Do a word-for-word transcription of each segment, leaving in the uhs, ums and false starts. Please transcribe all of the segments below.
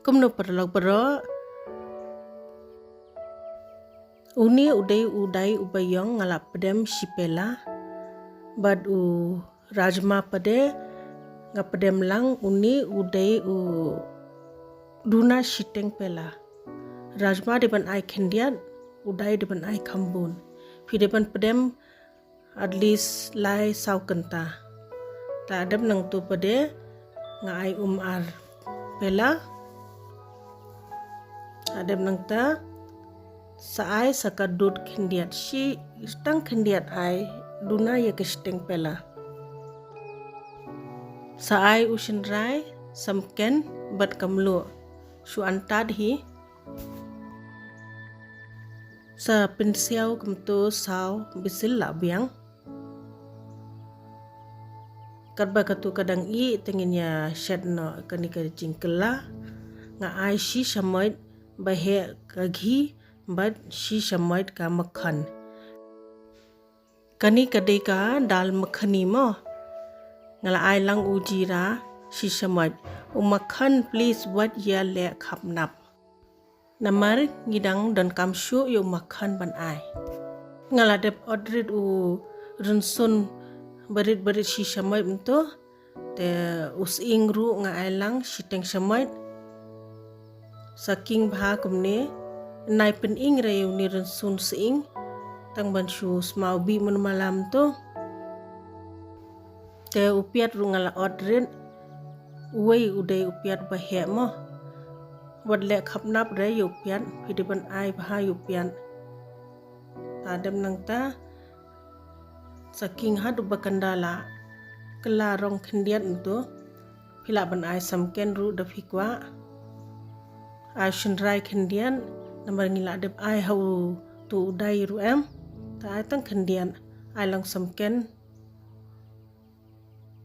Kumno paralok baroh. Uni u dei u dai uba ïong nga la pdem shi pela. Bad u rajma pat de nga pdem lang, uni u dei u duna shiteng pela. Rajma dei ban ai khyndiat, u dai dei ban ai khambun. Phi dei ban pdem at least lai saw kynta. Ta dep nangtu pat de nga ai um ar pela. Ta dep nangta sa ai sa ka dud khyndiat, shi tang khyndiat ai duna ïa ka shiteng pela. Sa ai u shynrai, samken bad ka mluh. Shu antad hi. Sa pynsiaw kumtu saw bisil la biang. Katba katu ka dang ih te ngin ïa shet noh kane ka jingkylla. Nga ai shi shamoit ba heh ka ghee bad shi shamoit ka makhan. Kane ka dei ka dal makhani mo. Nga la ai lang u jeera shi shamoit. U makhan please wat ïa leh khapnap. Namar ngi dang donkam shuh ïa u makhan ban ai. Nga la dep ot rit u rynsun barit barit shi shamoit mynta. Te u sying ruh nga ai lang shiteng shamoit. Sa king bha kumne, nai pyning re ïa une rynsun sying. Tang ban shu smaw bih mynmalam tu. Te u piat ruh nga la ot rit. Uwei u dei u piat ba heh mo. Wat leh khapnap re ïa u piat, phi dei ban ai bha ïa u piat. Ta dep nangta. Sa king hat uba kynda la kylla rong khyndiat mynta. Phi lah ban ai samken ruh da phi kwah. Ai shynrai khyndiat, namar ngi la dep ai ha utu u dai ruh em. Ta ai tang khyndiat, ai lang samken.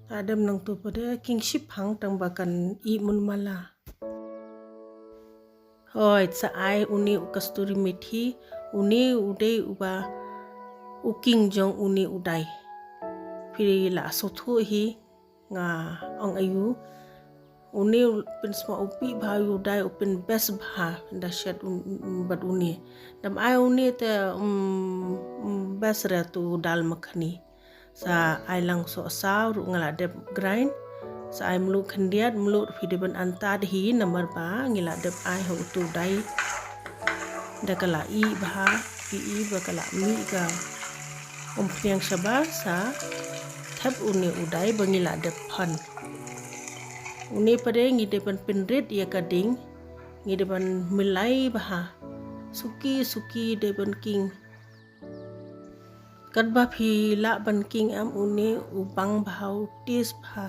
Ta dep nangtu pat de king shiphang tang ba kan ih mynmala. Hooid, sa ai une u kasturi methi, une u dei uba u king jong une u dai. Phi la sngewthuh hi nga ong aïu. Une u pynsma u bih bha u dai u pynbest bha da shet un, un, bad une. Dam ai une te um, um best re tu dal makhani. Sa ai lang soh saw ruh nga la dep grind. Sa ai mluh khyndiat, mluh phi dei ban antad hi namar ba ngi la dep ai ha utu dai. Da ka la ih bha, phi ih ba ka la mih ka umphniang shabar sa thep une u dai ba ngi la dep phan. Une pat de ngi dei ban pynrit ïa ka ding, ngi dei ban milai bha. Suki suki dei ban king. Katba phi lah ban king em une u bang bha u tis bha.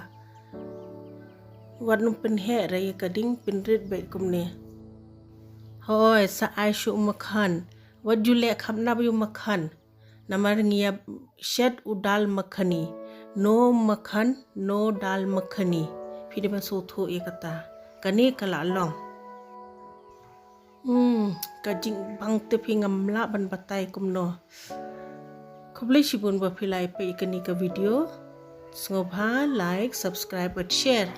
Wat nym pynheh re ïa ka ding pynrit beit kumne. Hooid, sa ai shuh u makhan. Wat ju leh khapnap ïa u makhan. Namar ngi ïa shet u dal makhani. No makhan, no dal makhani. Phi dei ban sngewthuh ïa kata. Kane ka la long. Hmm, ka jingbang te phi ngam lah ban batai kumno. Khublei shibun ba phi la ïa peit ïa kane ka video. Sngewbha like, subscribe bad share.